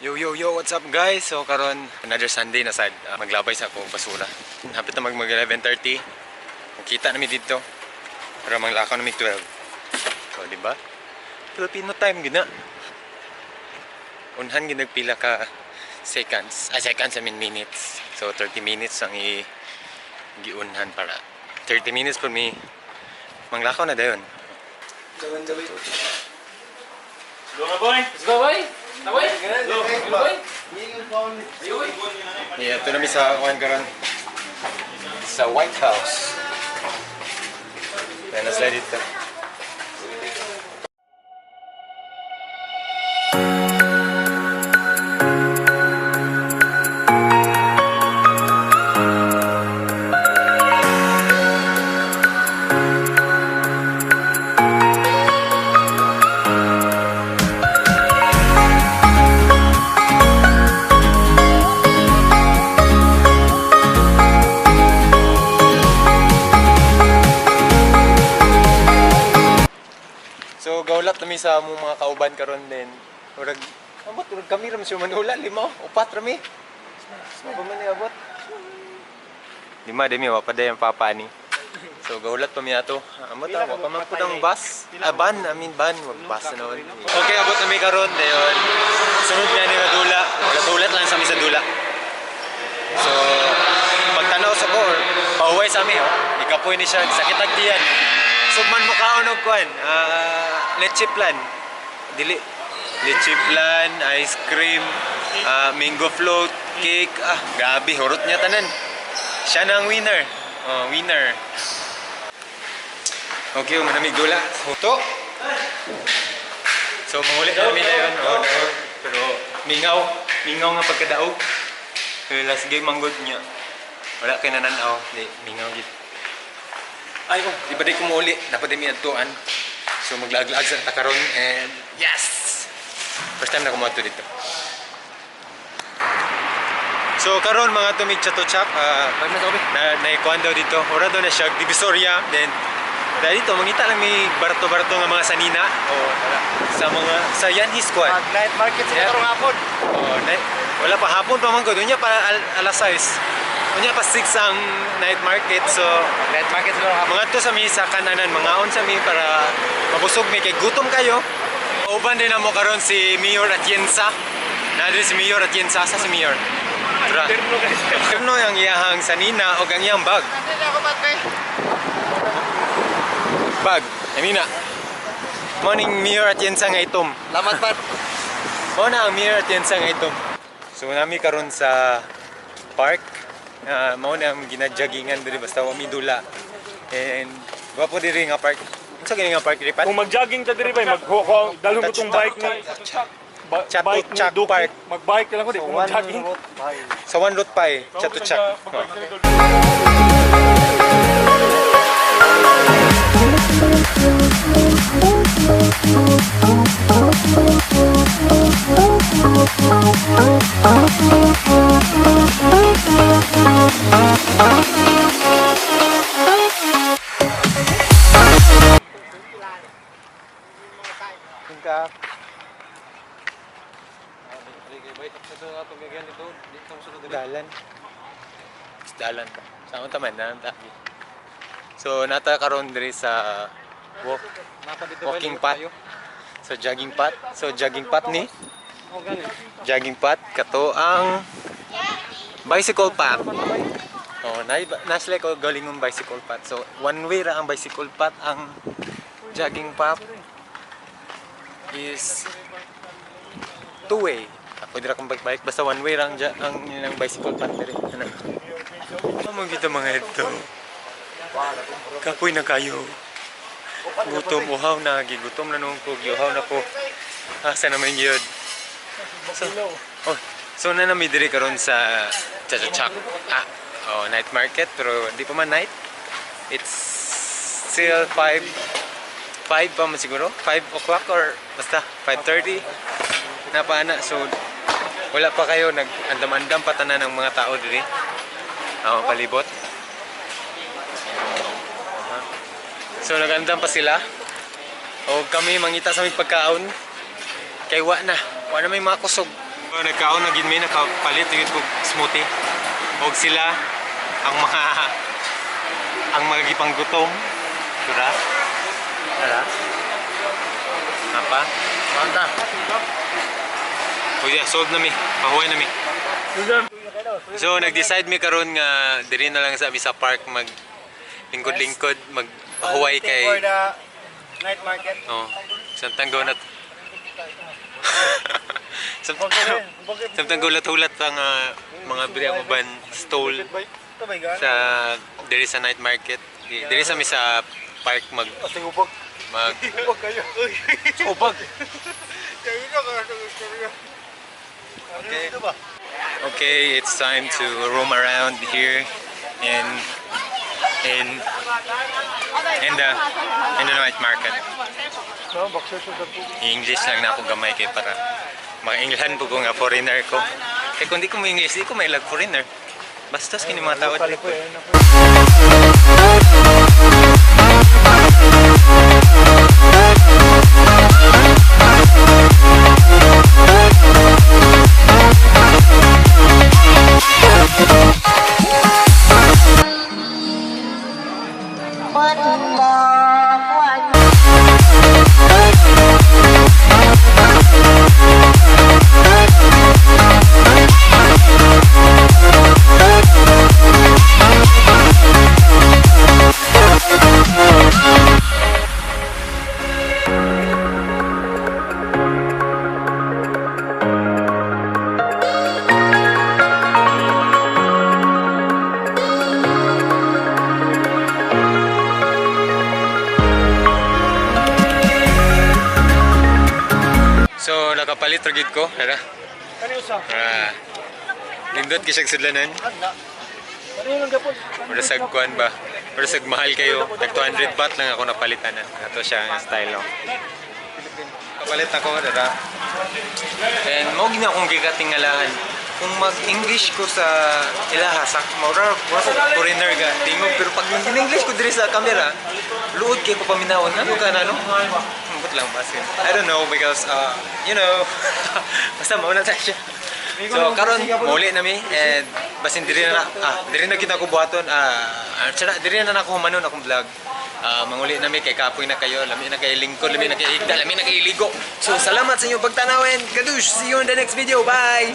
Yo, yo, yo, what's up guys? So karon another Sunday na sad, maglabay sa ako basura. Hapit na mag 11:30. Makita nami dito. Pero manglakaw nami 12. So, di ba? Filipino time gid na. Unhan gid nagpila ka seconds. Ah, seconds, I mean minutes. So 30 minutes ang i giunhan para 30 minutes for me manglakaw na dayon. Go na boy. Let's go, boy. Na, boy. Go, boy. Yeah, ito nami sa kuan karon sa White House. Yan, nasa dito. So gaulat nami sa among mga kauban karon din. Murag abot murag kami ra man siya manula lima, upat ra mi. So ba man ni abot? Lima dimi wa pa day ang papa ni. So gaulat pa mi ato. Amot ta wa pa man pud ang bus. Ah, van, I mean van, wag bus na noon. Okay, abot nami karon dayon. Sunod nga ni Dula. Gaulat lang sa mi sa dula. So pagtanaw sa ko, pauway sa mi oh. Ikapoy ni siya sakit ag tiyan. Sugman mo kaon og kuan, leche plan. Dili leche plan, ice cream, mango float, cake. Ah, grabe hurot niya tanan. Siya na ang winner. Oh, winner. Okay, manamig dula. To. So manguli na kami na yun. Oh, no. Pero mingaw, mingaw nga pagkadaog. Pero last game manggod niya. Wala kay nananaw, di mingaw gid. Ay, oh, di ba di ko muuli? Dapat di mi adtuan. So maglaag-laag sa takaron and yes! First time na kumadto dito. So karon mga tumig Chatuchak, na naikuan daw dito. Ora daw na siya Divisoria, then dahil dito mangita lang may barato-barato nga mga sanina o sa mga sa Yanhee Squad. Mag night market sila Yeah. karong hapon. Oh, wala pa hapon pa man ko. Unya pa alas 6. Unya pa 6 ang night market. So Night market sila karong hapon. mga to sa mi sa kananan, mangaon sa mi para mabusog mi kay gutom kayo. Uban din namo karon si Mayor Atienza. Na din si Mayor Atienza sa si Mayor. Tara. Terno ang iyahang sanina o ang iyang bag. Bag. Anina. Morning Mayor Atienza nga itom. Lamat pat. Mao na ang Mayor Atienza nga itom. So nami karon sa park. Mao na ang ginajoggingan diri basta wa mi dula. And gwapo diri nga park. Unsa gani nga park diri pat? Kung mag-jogging ta diri bay, mag dalhon ko tong bike ni bike ni Chatuchak Duki. Park. Mag-bike na lang ko di ko mag-jogging. Sa One Road Pie, Chatuchak. Oh. Ka. Dalan. Dalan ka. Sa among taman na ta. So nata karon diri sa walking path. So jogging path. So jogging path ni. Jogging path kato ang bicycle path. Oh, na nasle ko galing ng bicycle path. So one way ra ang bicycle path, ang jogging path is two way. Ako dira kong bike-bike basta one way ra ang, ang ilang bicycle path diri. Ano? Amo gito mga ito. Kapoy na kayo. Gutom, uhaw na, gigutom na nung ko, giuhaw na ko. Asa naman yun? So, oh, so na nami diri karon sa Chatuchak. Ah, oh, night market pero di pa man night. It's still 5 pa man siguro, 5 o'clock or basta 5:30 na pa ana. So wala pa kayo nag-andam-andam pa tanan ng mga tao diri. Ah, palibot. So nag-andam pa sila. O kami mangita sa aming pagkaon. Kay wa na. Wa na may mga kusog. So, nagkaon na gid mi, nakapalit gid kog smoothie. Og sila ang mga gipanggutom. Tura. Tara. Napa? Manta. Oh yeah, solved na mi. Pahuway na mi. So nag-decide mi karon nga diri na lang sa mi sa park mag lingkod-lingkod, magpahuway kay For the night market. Oh, samtang go na samtang gulat-hulat pa nga mga biri ang uban stole sa diri sa night market. Diri sa mi sa park mag mag kayo. Ubag. Okay. Okay, it's time to roam around here in the night market. English lang na ako gamay kay para maka-Englishan po ko nga foreigner ko. Kay kung di ko mo-English, di ko mailag foreigner. Bastos kini mga tao dito. So nakapalit ra gid ko, tara. Ah. Nindot kisag sudlanan. Mura sag kuan ba? Mura sag mahal kayo. Nag 200 baht lang ako napalitanan. Ato siya ang style oh. Kapalit ako, tara. And mo gina akong gikatingalahan. Kung mag-English ko sa ilaha, sa mura foreigner ga, tingog, pero pag in-English ko diri sa camera, luod kay ko paminawon. Ano ka na, no? Ambot lang ba? I don't know because, you know, basta mauna ta siya. So karon muli na mi and basin diri na diri na kita ko buhaton, diri na nako humanon akong vlog. Manguli na mi kay kapoy na kayo, lami na kay lingkod, lami na kay higda, lami na kay ligo. So salamat sa inyong pagtanaw and kadush. See you in the next video. Bye.